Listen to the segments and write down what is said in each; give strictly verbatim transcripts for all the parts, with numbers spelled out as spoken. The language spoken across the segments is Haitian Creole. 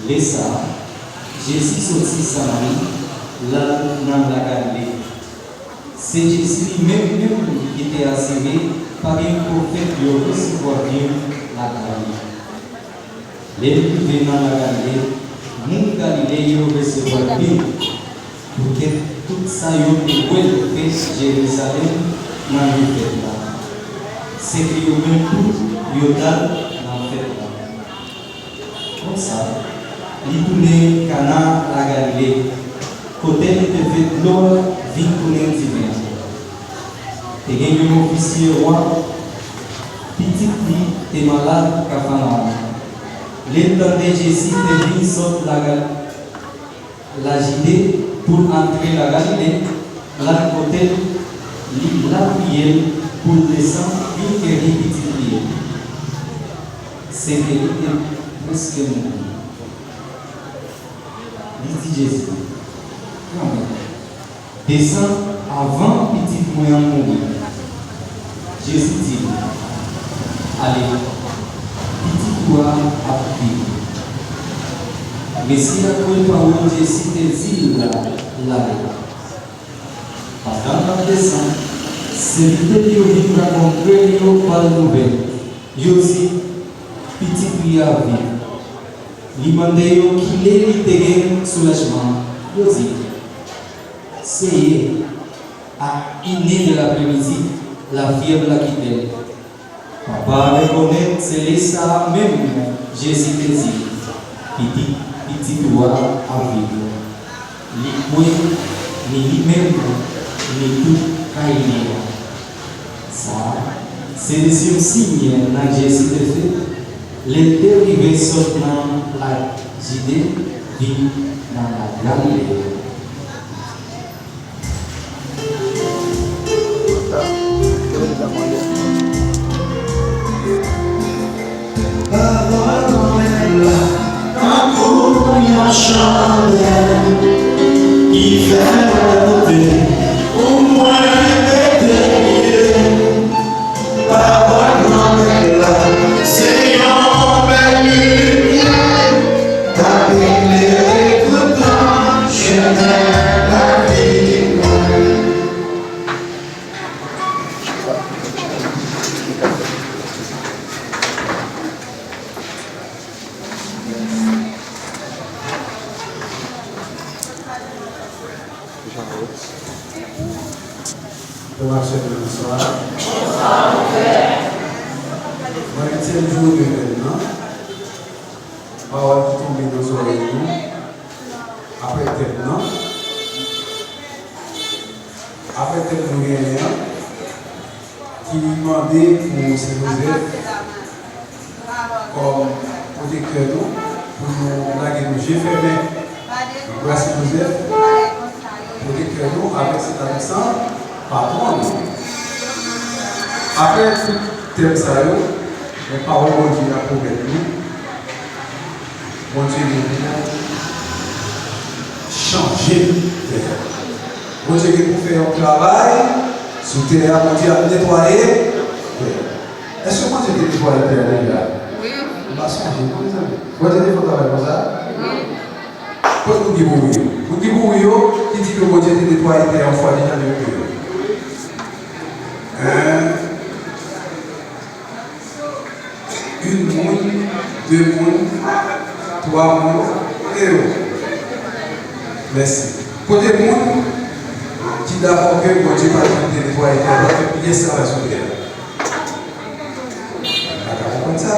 Lè sa a, Jezi soti Samari, l al nan Lagalile. Se Jezi li menm menm ki te asire pa gen pwofèt yo resevwa byen lakay li. Lè l rive nan Lagalile, moun Galile yo resevwa l byen, poutèt tout sa yo te wè l fè Jerizalèm nan jou fèt la. Sèke yo menm tou, yo t al nan fèt la. Konsa, li tounen Kana Lagalile, kote li te fè dlo a vin tounen diven. Te gen yon ofisye wa, pitit li te malad Kafanawòm. Lè l tande Jezi te vin sot Laga-, Lajide pou l antre Lagalile, l al kote l, li lapriyè l pou l desann vin geri pitit li yo. Sèke li te prèske mouri. Li di Jezi, Granmèt, desann anvan pitit mwen an mouri. Jezi di l, Ale, pitit ou a ap viv. Mesye a kwè pawòl Jezi te di l la, l ale. Pandan l ap desann, sèvitè l yo vin rakontre yo bòn nouvèl. Yo di, Pitit li a viv. Li mande yo kilè li te gen soulajman an. Yo di, Seyè, a inè dè lapremidi, lafyèv la kite l. Papa a rekonèt se lè sa a menm Jezi te di, Pitit, pitit ou a ap viv. Li kwè, ni li menm, ni tout kay li an. Sa a, se dezyèm siy nan Jezi te fè, lè l te rive sot nan Lajide vin nan Lagalile. Pawòl Granmèt la tankou yon chandèl ki fè mwen monte pou mwen rete lye. Pawòl Granmèt la se yon bèl limyè k ap eklere toutan chemen lavi mwen. Frè m ak sè m yo, bonswa. Bonswa, mon frè. Mwen, se jounen menm nan. Pawòl ki tonbe nan zòrèy nou, apre tèm nan, apre tèm nou genyen an, ki mande pou Sen Jozèf kòm pwotektè nou, pou nou lage nou je fèmen nan bra Sen Jozèf, pwotektè nou avèk Sent Aleksand, patwon nou. Apre tout tèm sa yo, men pawòl Bondye a pwomèt nou, Bondye gen pou chanje tè a. Bondye gen pou fè yon travay sou tè a. Bondye ap netwaye tè a. Èske Bondye te netwaye tè a deja? Wi. M pa sonje non, mezanmi. Bondye te fè yon travay konsa? Wi. Kot moun ki mouri yo? Moun ki mouri yo, ki di ke Bondye te netwaye tè a yon fwa deja, men yo mouri. Hein? Youn moun, de moun, twa moun, e yo. Mèsi. Kote moun ki dakò ke Bondye pa t janm te netwaye tè a, pa t fè pyès travay sou tè a? M pa ka konprann sa.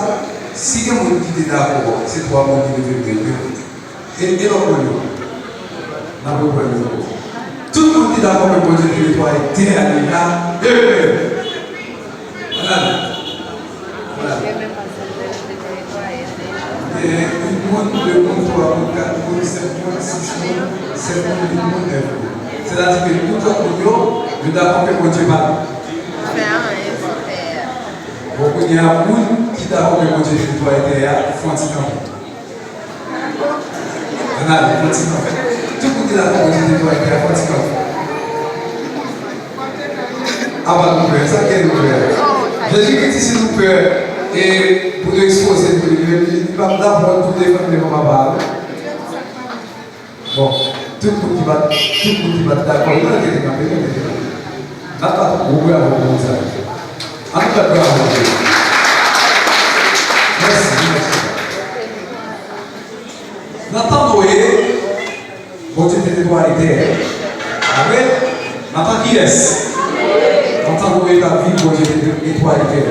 Si gen moun ki te dakò, se twa moun ki leve men yo. E, e lòt moun yo? N ap reprann yo ankò. Tout moun ki dakò ke Bondye te netwaye tè a deja, leve men. Ann ale. Ann ale. Gen yon moun, de moun, twa moun, kat moun, senk moun, sis moun, sèt moun, uit moun, nèf moun. Sètadi ke tout lòt moun yo, yo dakò ke Bondye pa fè anyen sou tè a. Bon, kounye a, moun ki dakò ke Bondye te netwaye tè a, fè yon ti kanpe. Ann ale, fè yon ti kanpe. Tout moun ki dakò Bondye te netwaye tè a, fè yon ti kanpe. Apa nou pè? Sa k gen nou pè? Jezikri di si nou pè, e pou nou ekspoze nou Li p ap dakò pou defann devan papa a, non. Bon, tout moun ki pa t, tout moun ki pa t dakò, yo rete kanpe, yo rete kanpe. N ap bat gwo bravo pou moun sa yo. Ann bat bravo pou yo. Mèsi, mèsi. Nan tan Noye, Bondye te netwaye tè a. Amen. Nan tan kiyès? Nan tan Noye t ap viv, Bondye te netwaye tè a.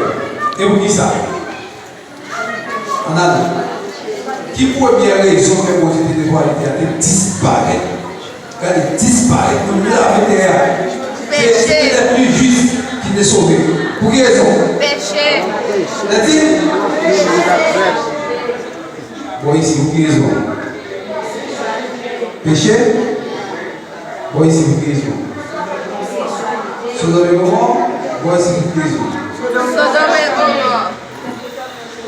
E poukisa? Ann ale. Ki premyè rezon fè Bondye te netwaye tè a, te disparèt? Gade, disparèt, nou lave tè a. Se, se petèt li jis ki te sove. Pou ki rezon? Peche. Tande? Bon, isi, pou ki rezon? Peche? Bon, isi, pou ki rezon? Sodòm e Gomò? Bon, isi, pou ki rezon? Sodòm e Gomò.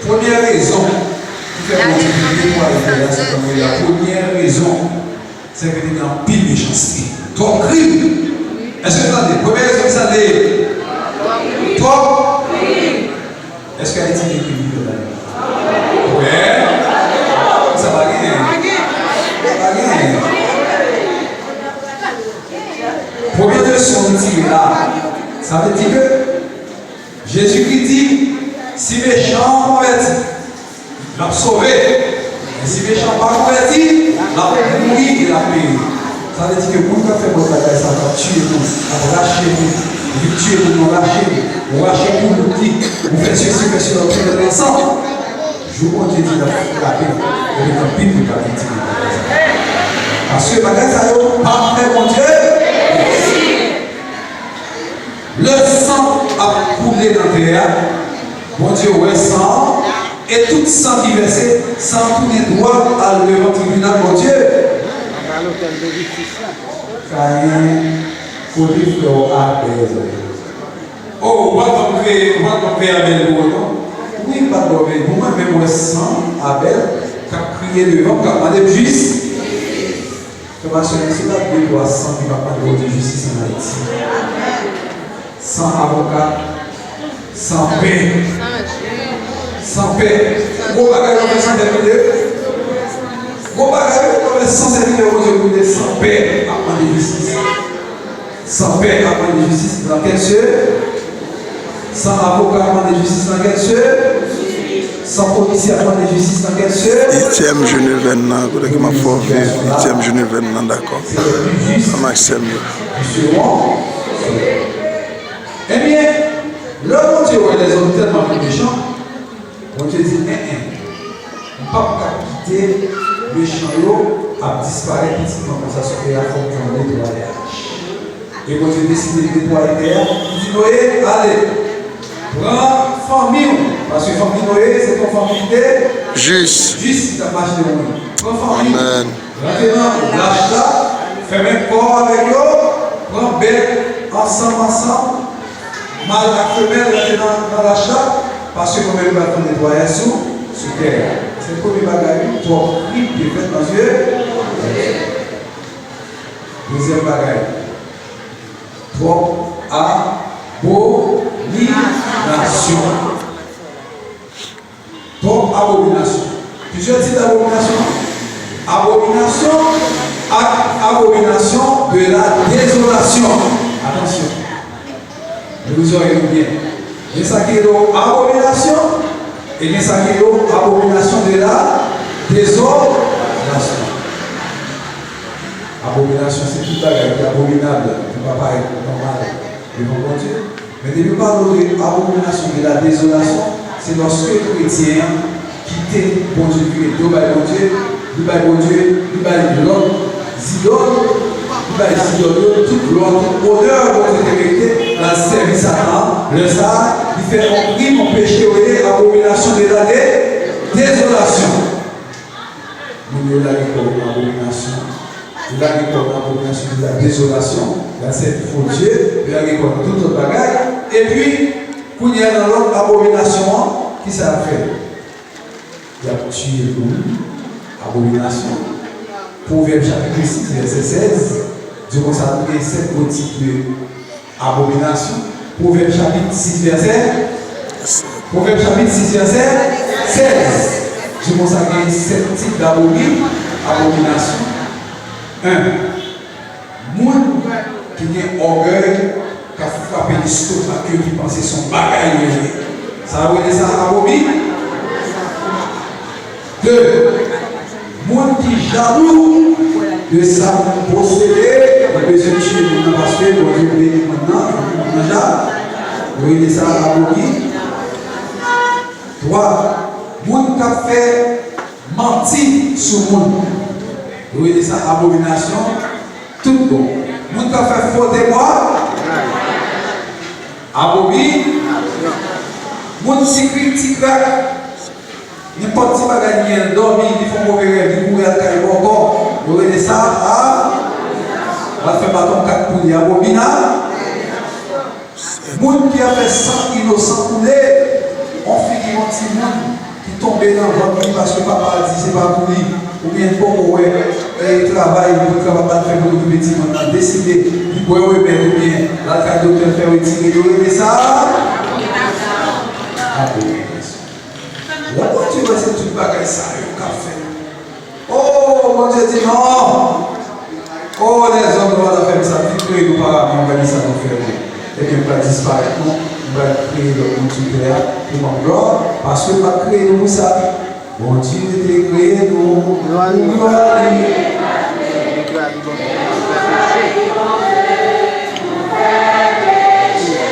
Premyè rezon ki fè Bondye te netwaye tè a, se tankou la, premyè rezon, se ke te gen anpil mechanste. Twòp krim. Èske nou tande? Premyè rezon ki sa te ye? Twòp krim. Èske Ayiti gen krim ki fèt la? Wè. Sa pa genyen. Pa genyen. Premye leson nou tire la, sa vle di ke Jezikri di, si mechan an konvèti, l ap sove. Men si mechan an pa konvèti, l ap mouri e l ap peri. Sa vle di ke moun k ap fè move bagay sa yo, k ap tiye moun, k ap rache moun, epi tiye moun, ou rache li, ou rache koulout li, ou fè sesi, fè sela, ou fè l ansanm. Jou Bondye di l ap frape, epi gen anpil moun k ap viktim de bagay sa. Paske bagay sa yo pa fè Bondye plezi. Lè san ap koule nan tè a, Bondye wè san an, e tout san ki vèse, san an tounen dwat al devan tribinal Bondye. Anba lotèl de jistis la. Kayen, kote frè w Abèl? O, ou pa t konn veye, ou pa t konn veye Abèl pou otan? Wi, m pa t konn veye. Pou mwen menm, m wè san Abèl k ap kriye devan m, k ap mande m jis. Frè m ak sè m, se pa de twa san ki p ap mande Bondye jistis ann Ayiti. San avoka, san pè, san pè. Gwo bagay yo fè san pè koule. Gwo bagay yo fè san sèvitè Bondye koule, san pè ap mande jistis. San pè ap mande jistis nan kèk se. San avoka ap mande jistis nan kèk se. San polisye ap mande jistis nan kèk se. Ityèm jou nevèn nan, kote ke m ap fè w viv, ityèm jou nevèn nan, dakò. Frè m ak sè m yo. Ebyen, lè Bondye wè lèzòm tèlman vin mechan, Bondye di, en, en, m p ap ka kite mechan yo ap disparèt pitimman konsa sou tè a, fò m fè yon netwayaj. E Bondye deside netwaye tè a, li di Noye, ale, pran fanmi w, paske fanmi Noye se te yon fanmi ki te jis, jis ki t ap mache nan mwen. Pran fanmi w, rantre nan lach la, fèmen kò w avèk yo, pran bèt ansanm, ansanm, mal ak femèl rantre nan, nan lach la, paske mwen menm m pral fè netwayaj sou, sou tè a. Se premye bagay, wi, twòp krim te fèt nan zye. Dezyèm bagay, twòp abominasyon. Twòp abominasyon. Plizyè tip abominasyon. Abominasyon ak abominasyon de la dezolasyon. Atansyon. Louvri zòrèy nou byen. Gen sa ki rele w abominasyon, e gen sa ki rele w abominasyon de la dezolasyon. Abominasyon, se tout bagay ki abominab, ki pa parèt nòmal devan Bondye. Men depi w pale de abominasyon de la dezolasyon, se lòske kretyen an kite Bondye, vire do bay Bondye, li bay Bondye, li bay lòt zidòl, li bay zidòl yo tout glwa, tout onè Bondye te merite, l al sèvi Satan. Lè sa a, li fè yon krim, yon peche, yo rele abominasyon de la de, dezolasyon. Moun yo lage kò yo nan abominasyon. Yo lage kò yo nan abominasyon de la dezolasyon. Yo al sèvi fo dye. Yo lage kò yo nan tout lòt bagay. Epi, kounye a nan lòt abominasyon an, kisa y ap fè? Y ap tiye moun. Abominasyon. Pwovèb chapit sis, vèsè sèz, di konsa, nou gen sèt gwo tip de abominasyon. Pwovèb chapit sis vèsè, Pwovèb chapit sis vèsè sèz. Di konsa gen sèt tip dabomi-, abominasyon. En, moun ki gen ògèy, k ap frape lestomak yo, ki panse se yon bagay yo ye. Sa yo rele sa abomi. De, moun ki jalou de sa moun posede, yo bezwen tiye moun nan paske Bondye beni moun nan, epi moun nan jalou. Yo rele sa abomi. Twa, moun k ap fè manti sou moun. Yo rele sa abominasyon tout bon. Moun k ap fè fo temwa, abomi. Moun ti krik, ti krak, nenpòt ti bagay li gen, l dòmi, li fè yon move rèv, li kouri al kay bòkò. Yo rele sa a, l ap fè baton kat pou li, abomina. Moun ki ap fè san inosan koule, on figi yon timoun ki tonbe nan vant li paske papa l di se pa pou li, oubyen l poko wè, e, travay pou l kapab al fè pou l okipe timoun nan, deside li bwè remèd oubyen l al kay doktè l fè retire, yo rele sa abominasyon. Lè Bondye wè se tout bagay sa yo k ap fèt, O, Bondye di non. O, lèzòm, nou pa ta fè m sa, vin kreye nou pa m, gade sa nou fè nou. Ebyen, m pral disparèt, non. M pral kreye lòt moun sou tè a pou ban m glwa, paske m pa t kreye nou pou sa. Bondye te kreye nou pou glwa li. Li trayi Bondye, nou fè peche.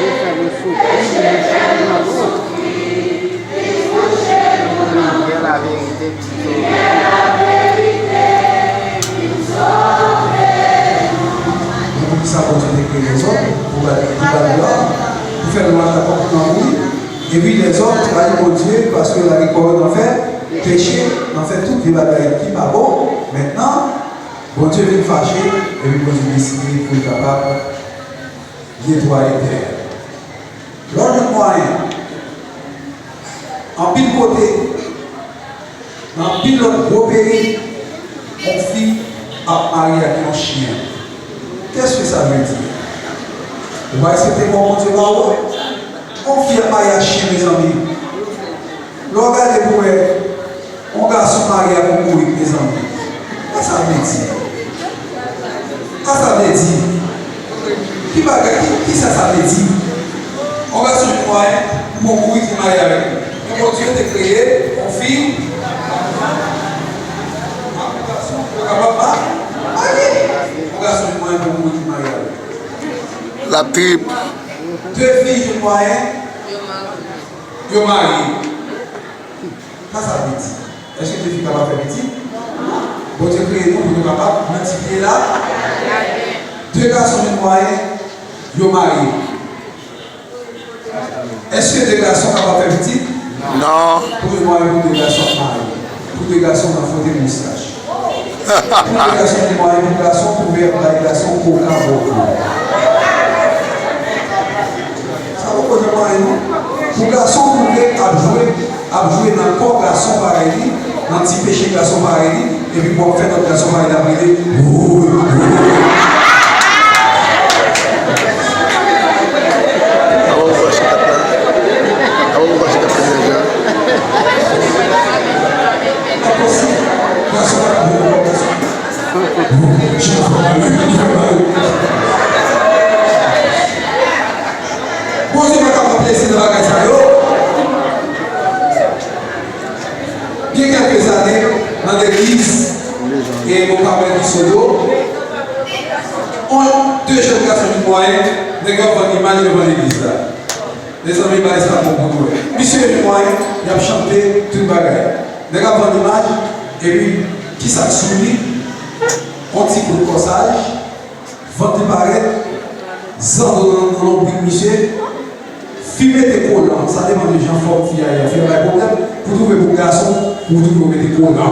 Peche fè nou soufri, nou fè nou Limyè laverite vin sove nou. Men poukisa Bondye te kreye lèzòm? Pou ba, pou ba glwa, pou fè lwanj ak konpliman pou li. Epi lèzòm trayi Bondye paske yo lage kò yo nan fè peche, nan fè tout vye bagay ki pa bon. Mentnan, Bondye vin fache, epi Bondye deside pou l kapab netwaye tè a. Lòt mwayen, anpil kote, nan anpil lòt gwo peyi, yon fi ap marye ak yon chen. Qu'est-ce que ça veut dire? Ou pa respekte kò Bondye ba ou a? Yon fi ap marye ak chen, mezanmi. Lè w gade pou wè, yon gason marye ak yon bourik, mezanmi. Sa sa vle di? Sa sa vle di? Ki bagay, ki, kisa sa vle di? Yon gason jwenn mwayen pou yon bourik li marye avèk li. Men Bondye te kreye yon fi ak yon gason pou yo kapab ma-, marye. Yon gason jwenn mwayen pou yon bourik li marye avèk li. L ap trip. De fi jwenn mwayen, yo marye. Sa sa vle di? Èske de fi kapab fè pitit? Bondye kreye nou pou nou kapab miltipliye la. De gason jwenn mwayen, yo marye. Èske de gason kapab fè pitit? Non. Pou jwenn mwayen pou de gason marye. Pou de gason nan fwote moustach. Pou de gason jwenn mwayen pou gason twouve ap bay gason koka bòkò. Sa poko jwenn mwayen non. Pou gason twouve ap jwe, ap jwe nan kò gason parèy li, nan ti peche gason parèy li, epi pou ap fè lòt gason parèy li ap rele. Awo, ou fache kat la. Awo, ou fache kat la, nèg la. Enposib. Gason pa ka vin ankò, gason. Bondye pa ka pran plezi nan bagay sa yo. Gen kèlke zane, nan legliz, e mwen pa wè ki sodo, on, de jèn gason vin mwayen, nèg yo ap vann imaj devan legliz la. Mezanmi, bagay sa bon pou nou wè. Misye jwenn mwayen, y ap chante, tout bagay. Nèg ap vann imaj, epi, kisa k sou li? On ti kout kòsaj, vant li parèt, zando nan, nan lonbrik misye, fi mete kolan, sa depann de jan fòm fi a ye. Fi a bay pwoblèm, pou twouve pou gason, pou twouve mete kolan.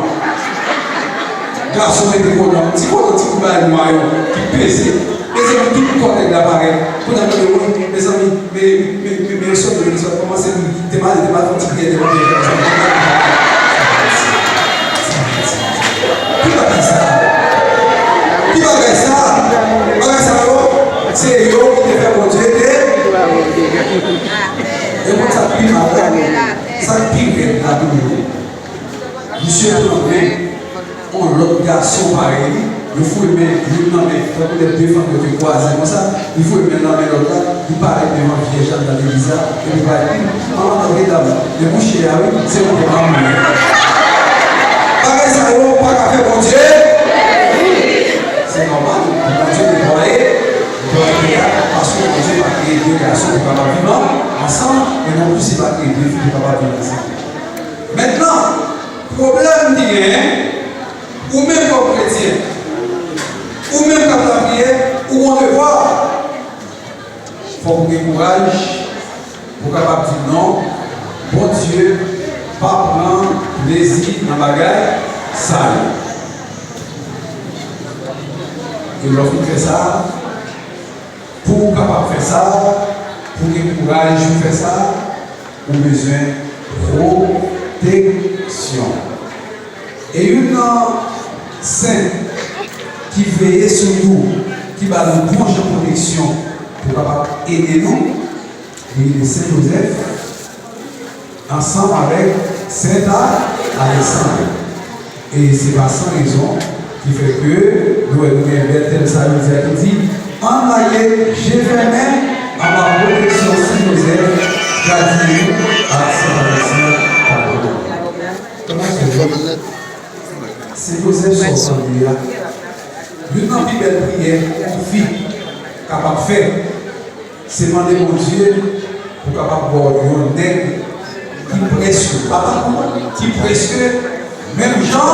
Gason mete kolan, ti kolan, ti kout bagay nwa yo, ki peze. Mezanmi, tout kò nèg la parèt. Kounye a, mande, wi, mezanmi, men, men, men, men, sòt, men, sòt, kòmanse, te mande, te mande, fè yon ti priyè devan Bondye. Ki bagay sa? Ki bagay sa? Bagay sa yo, se yo ki te fè Bondye te. E konn sa k pi mal la, sa k pi rèd la pou yo. Misye pran men yon lòt gason parèy li, yo foure men youn nan men, tankou lè de fanm yo te kwaze konsa, li foure men nan men lòt la, li parèt devan vyèj la nan legliz la, epi li bay, "Manman, medam, men mouche a wi, se mwen ki manman mwen." Bagay sa yo pa ka fè Bondye. Se nòmal pou Bondye netwaye, netwaye tè a, paske Bondye pa kreye de gason pou kapab viv an, ansanm, e non plis li pa kreye de fi pou kapab viv ansanm. Mentnan, pwoblèm ki genyen, ou menm kòm kretyen, ou menm k ap lapriyè, ou gon devwa. Fòk ou gen kouraj pou w kapab di non, Bondye pa pran plezi nan bagay sa yo. E lè w fin fè sa, pou w kapab fè sa, pou w gen kouraj pou w fè sa, ou bezwen pwoteksyon. E youn nan sen ki veye sou nou, ki ba nou bon jan pwoteksyon pou kapab ede nou, li rele Sen Jozèf, ansanm avèk Sent Alesann. E se pa san rezon ki fè ke nou wè nou gen bèl tèm sa jodi a ki di, "Ann lage je fèmen anba pwoteksyon Sen Jozèf, gadyen nou ak Sent Alesann pa nou." Kòman se jwe? Sen Jozèf sa w tande a, youn nan pi bèl priyè yon fi kapab fè, se mande Bondye pou kapab ba w yon nèg ki prèske, pa tankou, ki prèske menm jan.